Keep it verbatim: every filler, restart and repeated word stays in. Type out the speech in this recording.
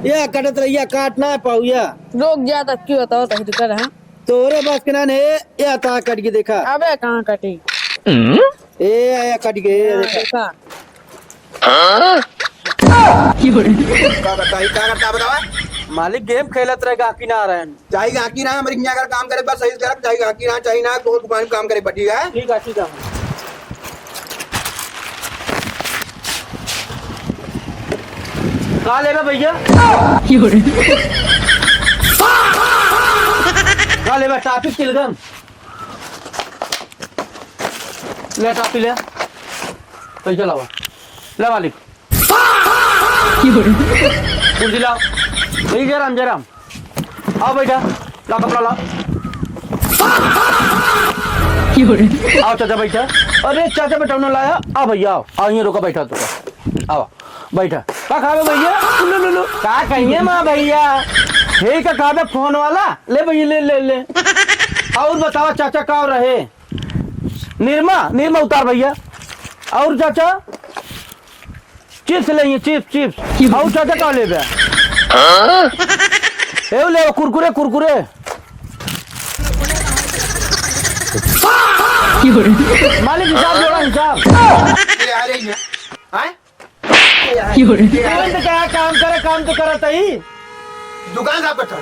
या कटत रहिया, काट ना पाऊ या। रुक जा, तब क्यों बताओ, तब रुका रहा। तोरे बस के ना ने, या ता कट के देखा। अबे कहाँ कटी? ए, या कट के, ये हाँ, देखा। देखा। का करता है, का करता है, बतावा? मालिक game खेलत रहे, गाकी ना रहे। चाहे गाकी ना, हमारे यहाँ अगर काम करे, बस सही से करे, चाहे गाकी ना, चाहे ना, तो दुकान काम करे, ठीक है? ठीक है, ठीक है। का लेबे भैया? का लेबे, टॉफी चिलगम? ले टॉफी ले। पैसा लावा। ले मालिक। कुर्सी लाओ। यही जयराम, जयराम। आओ बैठा। ला कपड़ा लाओ। आओ चाचा बैठा। अरे चाचा बैठा ना लाया। आओ भैया आओ। आओ यहीं रोका बैठा तो। आओ बैठा। का खावे भैया? लो, लो, लो। का कहिए माँ भैया? हे का खावे फोन वाला? ले भैया ले, ले, ले। और बतावा चाचा का रहे? निरमा, निरमा उतार भैया। और चाचा? चिप्स लेइए, चिप्स, चिप्स। और चाचा का लेबे? हाँ? एहू ले, कुरकुरे, कुरकुरे। मालिक हिसाब जोड़ा, हिसाब। ये आ रही है। आए? ये आ रही है। तुरंत क्या काम करे, काम तो करत ही। दुकान साफ करता है।